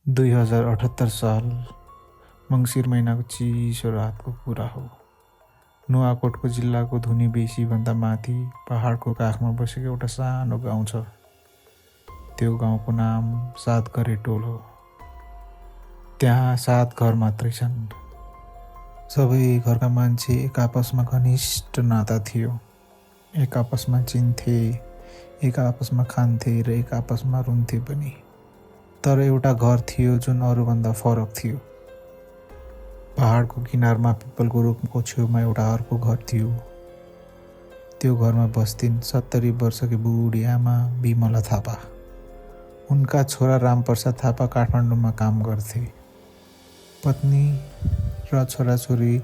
2078 साल मङ्सिर महिनाको चिसो रातको कुरा हो। नुवाकोटको जिल्लाको धुनी बेसीभन्दा माथि पहाडको काखमा बसेको एउटा सानो गाउँ छ। त्यो गाउँको नाम सातघरे टोल हो। त्यहाँ 7 घर मात्रै छन्। सबै घरका मान्छे एक आपसमा घनिष्ठ नाता थियो। एक आपसमा चिन्थे, एक आपसमा खान्थे र एक आपसमा रुन्थे पनि। तर एउटा घर थियो जुन अरूभन्दा फरक थियो। पहाडको किनारमा पिपलको रुखको छेउमा एउटा अर्को घर थियो। त्यो घरमा बस्थिन् 70 वर्षकी बुढी आमा बिमला थापा। उनका छोरा रामप्रसाद थापा काठमाडौँमा काम गर्थे। पत्नी र छोराछोरी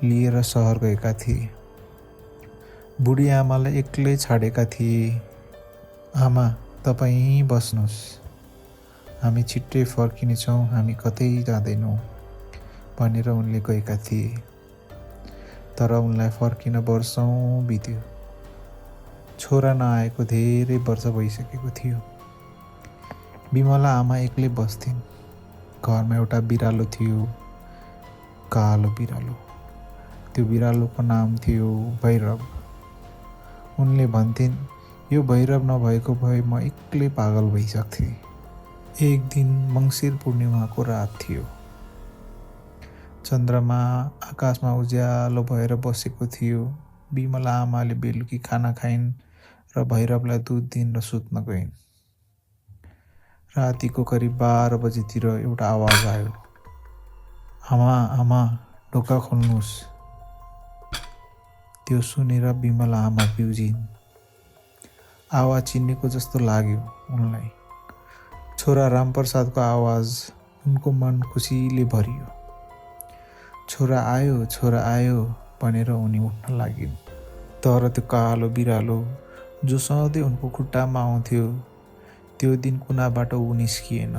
लिएर सहर गएका थिए। बुढी आमालाई एक्लै छाडेका थिए। आमा, तपाईँ बस्नुहोस्, हामी छिट्टै फर्किनेछौँ, हामी कतै जाँदैनौँ भनेर उनले गएका थिए। तर उनलाई फर्किन वर्षौँ बित्यो। छोरा नआएको धेरै वर्ष भइसकेको थियो। बिमला आमा एक्लै बस्थिन्। घरमा एउटा बिरालो थियो, कालो बिरालो। त्यो बिरालोको नाम थियो भैरव। उनले भन्थिन्, यो भैरव नभएको भए म एक्लै पागल भइसक्थेँ। एक दिन मङ्सिर पूर्णिमाको रात थियो। चन्द्रमा आकाशमा उज्यालो भएर बसेको थियो। बिमला आमाले बेलुकी खाना खाइन् र भैरवलाई दुध दिइन् र सुत्न गइन्। रातिको करिब 12 बजेतिर एउटा आवाज आयो, आमा आमा, ढोका खोल्नुहोस्। त्यो सुनेर बिमला आमा बिउजिन्। आवाज चिनेको जस्तो लाग्यो उनलाई। छोरा रामप्रसादको आवाज। उनको मन खुसीले भरियो। छोरा आयो भनेर उनी उठ्न लागिन्। तर त्यो कालो बिरालो जो सधैँ उनको खुट्टामा आउँथ्यो, त्यो दिन कुनाबाट ऊ निस्किएन।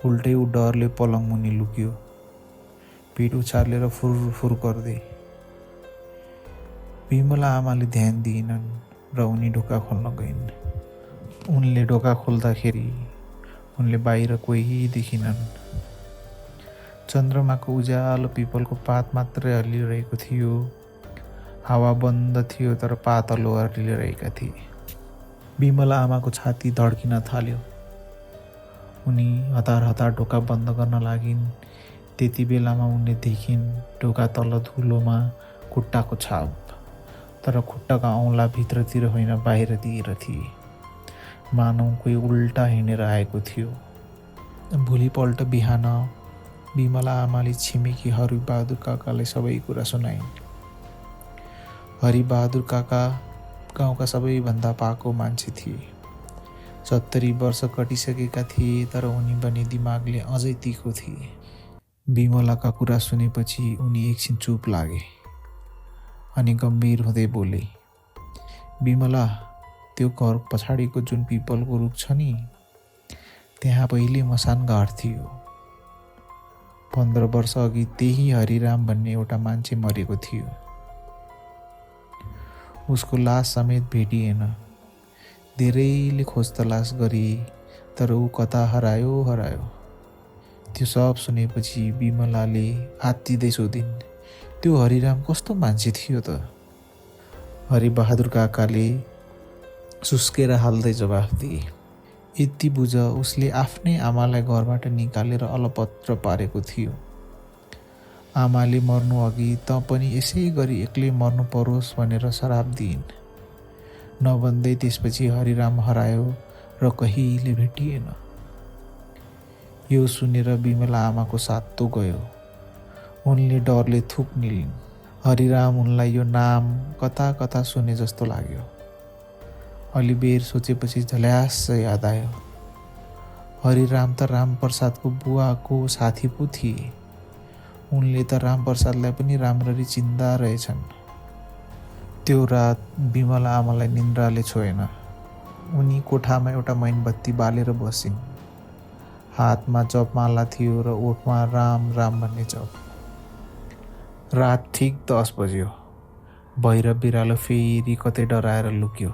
उल्टै ऊ डरले पलङ मुनि लुक्यो, पेट उछालेर फुरफुर गर्दै। बिमला आमाले ध्यान दिएनन् र उनी ढोका खोल्न गइन्। उनले ढोका खोल्दाखेरि उनले बाहिर कोही देखिनन्। चन्द्रमाको उज्यालो पिपलको पात मात्रै हल्लिरहेको थियो। हावा बन्द थियो तर पातलो हल्लिरहेका थिए। बिमला आमाको छाती धड्किन थाल्यो। उनी हतार हतार ढोका बन्द गर्न लागिन्। त्यति बेलामा उनले देखिन् ढोका तल धुलोमा खुट्टाको छाप। तर खुट्टाको औँला भित्रतिर होइन, बाहिरतिर थिए। मानौ कोही उल्टा हिँडेर आएको थियो। भोलिपल्ट बिहान बिमला आमाले छिमेकी हरिबहादुर काकालाई सबै कुरा सुनाइन्। हरिबहादुर काका गाउँका सबैभन्दा पाको मान्छे थिए। 70 वर्ष कटिसकेका थिए, तर उनी भने दिमागले अझै तिखो थिए। बिमलाका कुरा सुनेपछि उनी एकछिन चुप लागे अनि गम्भीर हुँदै बोले, बिमला, त्यो घर पछाडिको जुन पिपलको रुख छ नि, त्यहाँ पहिले मसान घर थियो। 15 वर्ष अघि त्यही हरिराम भन्ने एउटा मान्छे मरेको थियो। उसको लास समेत भेटिएन। धेरैले खोज तलास गरे, तर ऊ कता हरायो। त्यो सब सुनेपछि बिमलाले आत्तिँदै सोधिन्, त्यो हरिराम कस्तो मान्छे थियो त? हरिबहादुर काकाले सुस्केर हाल्दै जवाफ दिए, यति बुझ, उसले आफ्नै आमालाई घरबाट निकालेर अलपत्र पारेको थियो। आमाले मर्नु अघि त पनि यसै गरी एक्लै मर्नु परोस् भनेर श्राप दिइन्। नभन्दै त्यसपछि हरिराम हरायो र कहिले भेटिएन। यो सुनेर बिमला आमाको सातो गयो। उनले डरले थुक निलिन्। हरिराम उनलाई यो नाम कता कता सुने जस्तो लाग्यो। अलि बेर सोचेपछि झल्यास याद आयो। हरिराम त रामप्रसादको बुवाको साथी पो थिए। उनले त रामप्रसादलाई पनि राम्ररी चिन्दा रहेछन्। त्यो रात बिमला आमालाई निन्द्राले छोएन। उनी कोठामा एउटा मैनबत्ती बालेर बसिन्। हातमा जपमाला थियो र ओठमा राम राम भन्ने जप। रात ठिक 10 बज्यो। भैरव बिरालो फेरि कतै डराएर लुक्यो।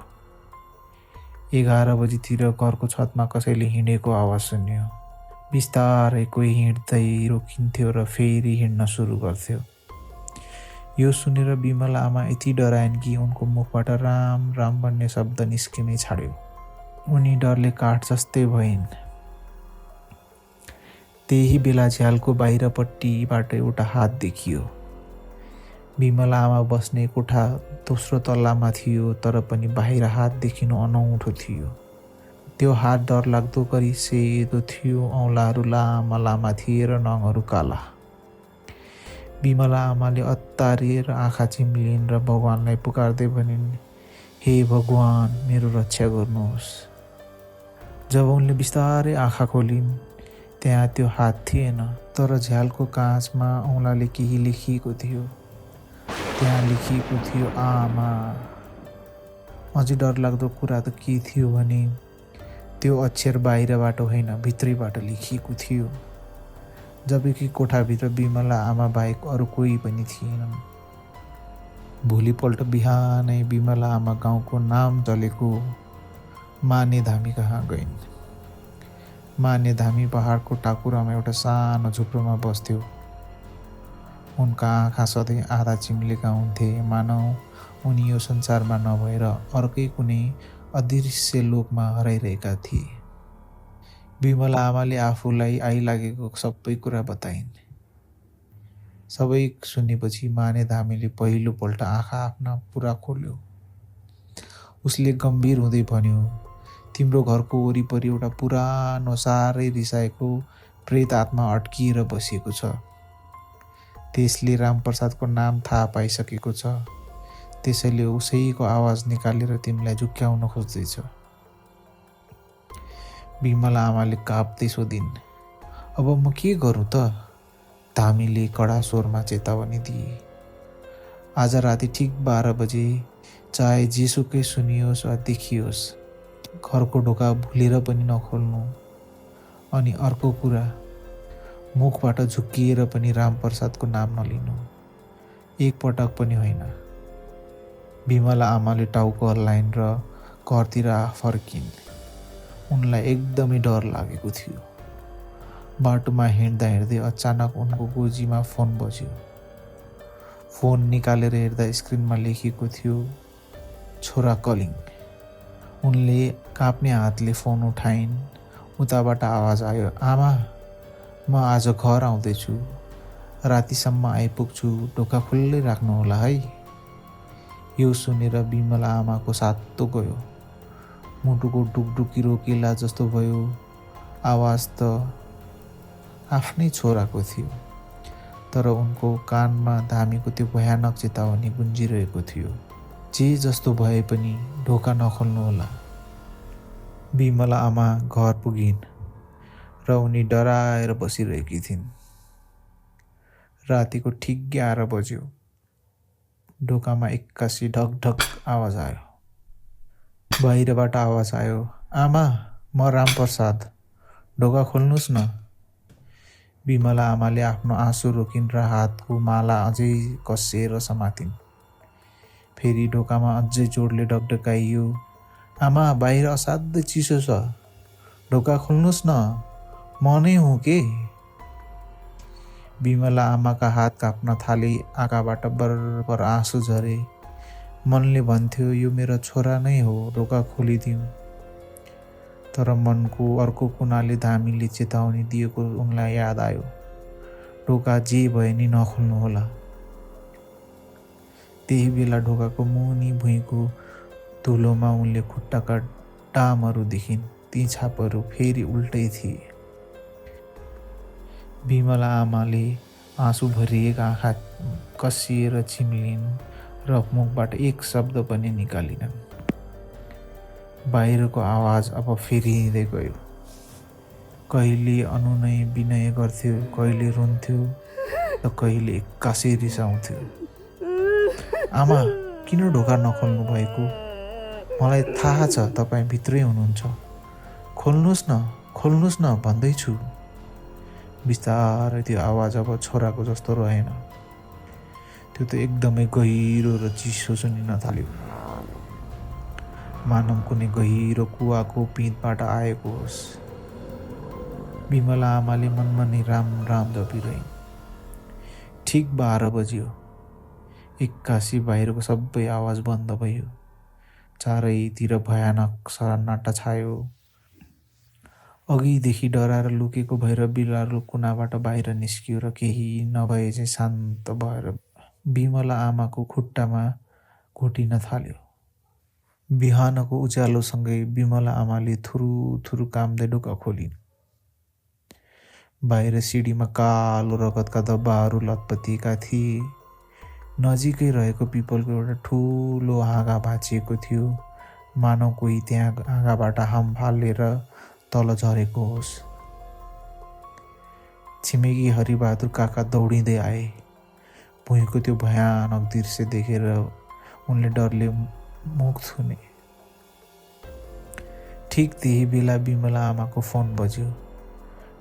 11 बजीतिर घरको छतमा कसैले हिँडेको आवाज सुन्यो। बिस्तारै कोही हिँड्दै रोकिन्थ्यो र फेरि हिँड्न सुरु गर्थ्यो। यो सुनेर बिमला आमा यति डराइन् कि उनको मुखबाट राम राम भन्ने शब्द निस्किनै छाड्यो। उनी डरले काठ जस्तै भइन्। त्यही बेला झ्यालको बाहिरपट्टिबाट एउटा हात देखियो। बिमला आमा बस्ने कोठा दोस्रो तल्लामा थियो, तर पनि बाहिर हात देखिनु अनौठो थियो। त्यो हात डरलाग्दो गरी सेतो थियो, औँलाहरू लामा लामा थिए र नङहरू काला। बिमला आमाले अत्तारिएर आँखा चिम्लिन् र भगवानलाई पुकार्दै भनिन्, हे भगवान, मेरो रक्षा गर्नुहोस्। जब उनले बिस्तारै आँखा खोलिन्, त्यहाँ त्यो हात थिएन, तर झ्यालको काँचमा औँलाले केही लेखिएको थियो। त्यहाँ लेखिएको थियो, आमा। अझै डरलाग्दो कुरा त के थियो भने त्यो अक्षर बाहिरबाट होइन, भित्रैबाट लेखिएको थियो। जबकि कोठाभित्र बिमला आमा बाहेक अरू कोही पनि थिएनन्। भोलिपल्ट बिहानै बिमला आमा गाउँको नाम चलेको मानेधामी कहाँ गइन्। मानेधामी पहाडको टाकुरामा एउटा सानो झुप्रोमा बस्थ्यो। उनका आँखा सधैँ आधा चिम्लेका हुन्थे, मानौ उनी यो संसारमा नभएर अर्कै कुनै अदृश्य लोकमा हराइरहेका थिए। बिमला आमाले आफूलाई आइलागेको सबै कुरा बताइन्। सबै सुनेपछि मानेधामीले पहिलोपल्ट आँखा आफ्ना पुरा खोल्यो। उसले गम्भीर हुँदै भन्यो, तिम्रो घरको वरिपरि एउटा पुरानो साह्रै रिसाएको प्रेत आत्मा अड्किएर बसेको छ। त्यसले रामप्रसादको नाम थाहा पाइसकेको छ, त्यसैले उसैको आवाज निकालेर तिमीलाई झुक्क्याउन खोज्दैछ। बिमला आमाले काप्दै सोधिन्, अब म के गरौँ त? धामीले कडा स्वरमा चेतावनी दिए। आज राति ठिक 12 बजे चाहे जेसुकै सुनियोस् वा देखियोस्, घरको ढोका भुलेर पनि नखोल्नु। अनि अर्को कुरा, मुखबाट झुक्किएर पनि रामप्रसादको नाम नलिनु, एकपटक पनि होइन। बिमला आमाले टाउको हल्लाइन् र घरतिर फर्किन्। उनलाई एकदमै डर लागेको थियो। बाटोमा हिँड्दा हिँड्दै अचानक उनको गोजीमा फोन बज्यो। फोन निकालेर हेर्दा स्क्रिनमा लेखिएको थियो, छोरा कलिङ। उनले काप्ने हातले फोन उठाइन्। उताबाट आवाज आयो, आमा, म आज घर आउँदैछु, रातिसम्म आइपुग्छु, ढोका खुल्लै राख्नुहोला है। यो सुनेर बिमला आमाको सातो गयो। मुटुको डुकडुकी रोकिला जस्तो भयो। आवाज त आफ्नै छोराको थियो, तर उनको कानमा धामीको त्यो भयानक चेतावनी गुन्जिरहेको थियो, जे जस्तो भए पनि ढोका नखोल्नुहोला। बिमला आमा घर पुगिन् र उनी डराएर बसिरहेकी थिइन्। रातिको ठिक 11 बज्यो। ढोकामा एक्कासी ढकढक आवाज आयो। बाहिरबाट आवाज आयो, आमा, म रामप्रसाद, ढोका खोल्नुहोस् न। बिमला आमाले आफ्नो आँसु रोकिन् र हातको माला अझै कसेर समातिन्। फेरि ढोकामा अझै जोडले ढकढकाइयो, आमा, बाहिर असाध्यै चिसो छ, ढोका खोल्नुहोस् न, म नै हुँ के। बिमला आमाका हात काप्न थाले, आँखाबाट बरबर आँसु झरे। मनले भन्थ्यो, यो मेरो छोरा नै हो, ढोका खोलिदिउँ। तर मनको अर्को कुनाले धामीले चेतावनी दिएको उनलाई याद आयो, ढोका जे भए नि नखोल्नुहोला। त्यही बेला ढोकाको मुनि भुइँको धुलोमा उनले खुट्टाका डामहरू देखिन्। ती छापहरू फेरि उल्टै थिए। बिमला आमाले आँसु भरिएका आँखा कसिएर चिम्लिन् र मुखबाट एक शब्द पनि निकालिनन्। बाहिरको आवाज अब फेरिँदै गयो। कहिले अनुनय विनय गर्थ्यो, कहिले रुन्थ्यो, त कहिले एक्कासै रिसाउँथ्यो। आमा, किन ढोका नखोल्नु भएको? मलाई थाहा छ तपाईँ भित्रै हुनुहुन्छ, खोल्नुहोस् न भन्दैछु। बिस्तारै त्यो आवाज अब छोराको जस्तो रहेन। त्यो त एकदमै गहिरो र चिसो सुनिन थाल्यो, मानव कुनै गहिरो कुवाको पिँधबाट आएको होस्। विमला आमाले मनमा नै राम राम जपिरहिन्। ठिक 12 बज्यो। एक्कासी बाहिरको सबै आवाज बन्द भयो। चारैतिर भयानक सन्नाटा छायो। अघिदेखि डराएर लुकेको भैरव बिरालो कुनाबाट बाहिर निस्कियो र केही नभए चाहिँ शान्त भएर विमला आमाको खुट्टामा घोटिन थाल्यो। बिहानको उज्यालोसँगै विमला आमाले थुरु काम्दै ढोका खोलिन्। बाहिर सिडीमा कालो रगतका धब्बाहरू लतपतिएका थिए। नजिकै रहेको पिपलको एउटा ठुलो हाँगा भाँचिएको थियो, मानव कोही त्यहाँ हाँगाबाट हाम फालेर तल झरेको होस्। छिमेकी हरिबहादुर काका दौडिँदै आए। भुइँको त्यो भयानक दृश्य देखेर उनले डरले मुख थुने। ठिक त्यही बेला विमला आमाको फोन बज्यो।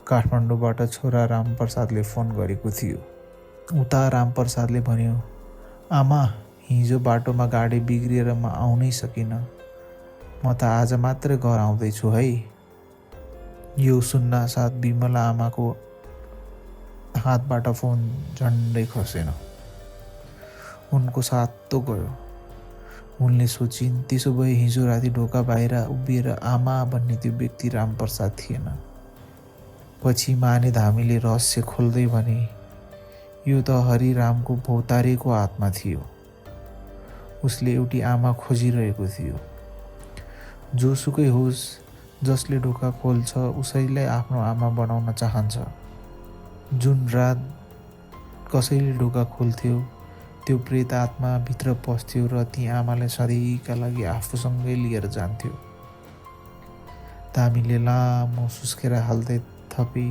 काठमाडौँबाट छोरा रामप्रसादले फोन गरेको थियो। उता रामप्रसादले भन्यो, आमा, हिजो बाटोमा गाडी बिग्रिएर म आउनै सकिनँ। म त आज मात्रै घर आउँदैछु है। यो सुन्नासाथ विमला आमाको हातबाट फोन झन्डै खसेन। उनको सातो गयो। उनले सोचिन्, त्यसो भए हिजो राति ढोका बाहिर उभिएर आमा भन्ने त्यो व्यक्ति रामप्रसाद थिएन। पछि माने धामीले रहस्य खोल्दै भने, यो त हरिरामको भौतारेको आत्मा थियो। उसले एउटी आमा खोजिरहेको थियो। जोसुकै होस्, जसले ढोका खोल्छ उसैलाई आफ्नो आमा बनाउन चाहन्छ। जुन रात कसैले ढोका खोल्थ्यो, त्यो प्रेत आत्मा भित्र पस्थ्यो र ती आमालाई सधैँका लागि आफूसँगै लिएर जान्थ्यो। धामीले लामो सुस्केर हाल्दै थपे,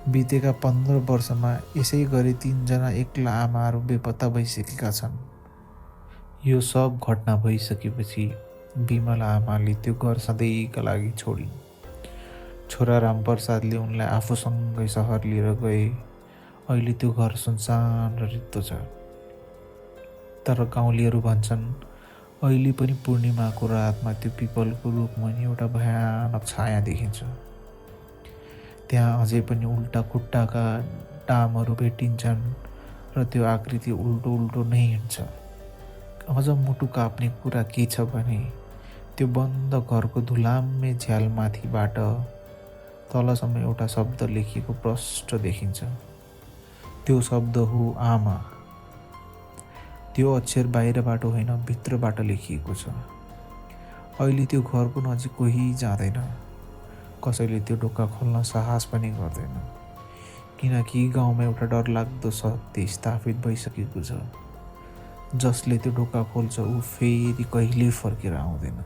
बितेका 15 वर्षमा यसै गरी 3 जना एक्ला आमाहरू बेपत्ता भइसकेका छन्। यो सब घटना भइसकेपछि विमला आमाले त्यो घर सधैँका लागि छोडिन्। छोरा रामप्रसादले उनलाई आफूसँगै सहर लिएर गए। अहिले त्यो घर सुनसान र रित्तो छ। तर गाउँलेहरू भन्छन्, अहिले पनि पूर्णिमाको रातमा त्यो पिपलको रुखमा एउटा भयानक छाया देखिन्छ। त्यहाँ अझै पनि उल्टा खुट्टाका डामहरू भेटिन्छन् र त्यो आकृति उल्टो नै हिँड्छ। अझ मुटु काप्ने कुरा के छ भने, त्यो बन्द घरको धुलाम्मे झ्यालमाथिबाट तलसम्म एउटा शब्द लेखिएको प्रष्ट देखिन्छ। त्यो शब्द हो आमा। त्यो अक्षर बाहिरबाट होइन, भित्रबाट लेखिएको छ। अहिले त्यो घरको नजिक कोही जाँदैन। कसैले त्यो ढोका खोल्न साहस पनि गर्दैन, किनकि गाउँमा एउटा डरलाग्दो सत्य स्थापित भइसकेको छ। जसले त्यो ढोका खोल्छ ऊ फेरि कहिल्यै फर्केर आउँदैन।